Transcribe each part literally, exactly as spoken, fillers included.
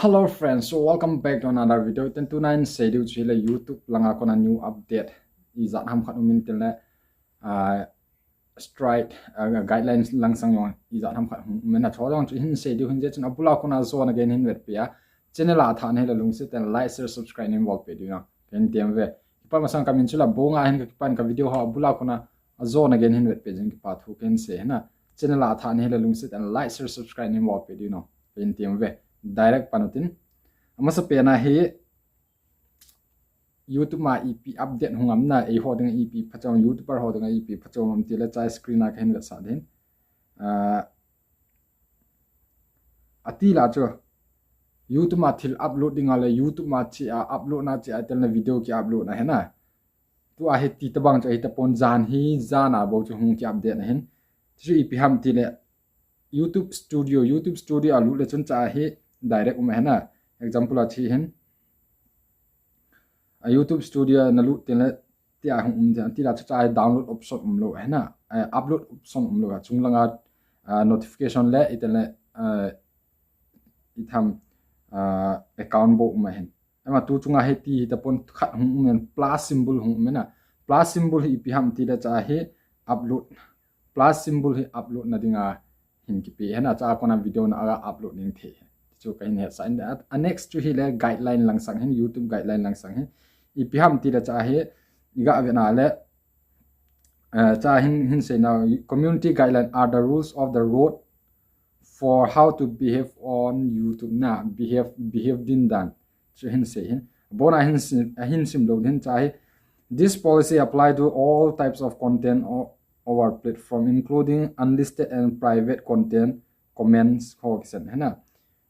Hello friends, so welcome back to another video. Ten tonight sei diu chu hile YouTube langa kona new update ijat ham khat um in tin le, uh, strike, uh, guidelines langsang jong ijat ham khat um in a, chu jong chu hin sei diu hin, jeh chun abula kona jona gei hin vetpi a, channel a tha nahi le lungset in like, share, subscribe nei bolpeh diu na. Ken tem ve. Kipa masang kamin chu Labonga hin, ka kipan ka video ho abula kona jona gei hin vetpi jing kipa thu ken sei na. Channel a tha nahi le lungset in like, share, subscribe nei bolpeh diu na. Ken tem ve. Direct pan utin. Amasa pen a hi YouTube ma ipi update hung am na, eiho dinga ipi phachom, YouTuber ho dinga ipi phachom am ti le chai screen a kahin vetsah ding. Uh, ati la chu YouTube ma thil upload dinga le YouTube ma chi a upload na chi a tel na video ki upload na hena. Tu a hi ti tabang chu hi tapon, jan hi jan a bou chu hung ki update na hin. Chu ipi ham ti le YouTube Studio, YouTube Studio a lut le chun cha hi direct um hena. Example a chi hin. A YouTube Studio na lut tin le ti a hung um tin, ti la chu cha hi download option um lo hena. Eh, upload option um lo a, chung langa, ah, notification le iten le, ah, itham, ah, account bou um hen. Ama tu chunga hi ti hi tapon khat hung um in, plus symbol hung um in a. Plus symbol hi ipi ham ti le cha hi upload. Plus symbol hi upload na dinga hin kipe hena, cha kona video na aga upload ning thei. Chu kahin hetsah in. A next chu hi le guideline langsang hin, YouTube guideline langsang hin. Ipi ham ti le cha hi iga ve na le, uh, cha hin, hin sei na, community guideline are the rules of the road for how to behave on YouTube na, behave, behave din dan. Chu hin sei hin. Abona hin sim, hin sim lo hin cha hi. This policy apply to all types of content o-, our platform, including unlisted and private content, comments, ho kisen hena.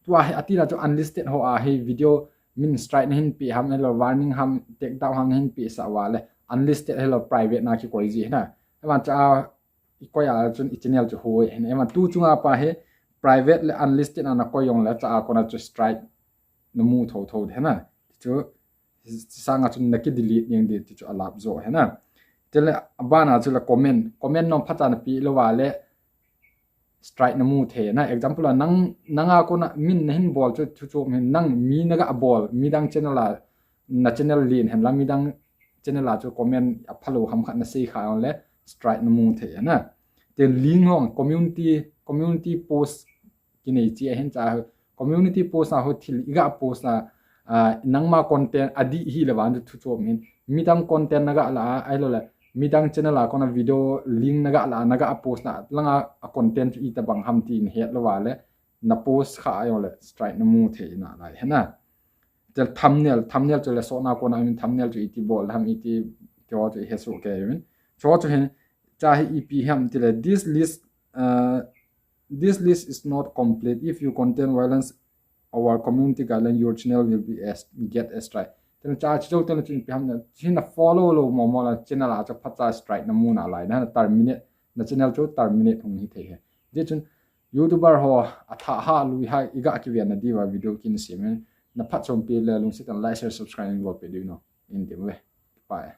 Tu a hi ati la chu unlisted ho a hi video min strike na hin pe ham, helo warning ham, take down ham hin pe sa va le, unlisted helo private na kikoi ji hena. Eman cha i koi a chun i channel chu hoi hen. Eman tu chunga pa hi private le unlisted a na koi jong le cha a kona chu strike na mu tho tho hena. Chu sanga chun na ki delete ning di ti chu alap jo hena. Chule abana chu le comment, comment nom phacha na pe lo va le strike na mu thei na. Example a nang, nanga kona min na hin bol chu thu chu min nang mi na ga bol, midang channel a na channel lien hen la, midang channel a chu comment a phalo ham khat na sei kha le strike na mu thei na. Te link hong community, community post kinei chi a hin cha community post a ho thil iga post na, ah, nangma content adih hi le van thu chu min. Midang content na ga la a, ai lo le midang channel a kona video link na ga la, na ga post na langa a content chu i tabang ham ti in het lo va le na post kha ai lo le strike na mu thei na lai hena. Tel thumbnail, thumbnail chu le so na kona min thumbnail chu iti bol ham iti cho chu he su ke min. Cho chu hin cha hi ipi ham ti le this list, uh, this list is not complete. If you content violence our community guideline, your channel will be as, get a strike. Tel cha chu tel chu ipi ham na, hin na follow lo mo mo la channel a cha phacha strike na mu na lai na, terminate, na channel chu terminate hung hi thei he. Jeh chun YouTuber ho a tha ha lui ha iga ki ve na di va video kin sim in, na phat chom pi le lungset in like, share, subscribe in bol pe diu no. In ti ve. Bye.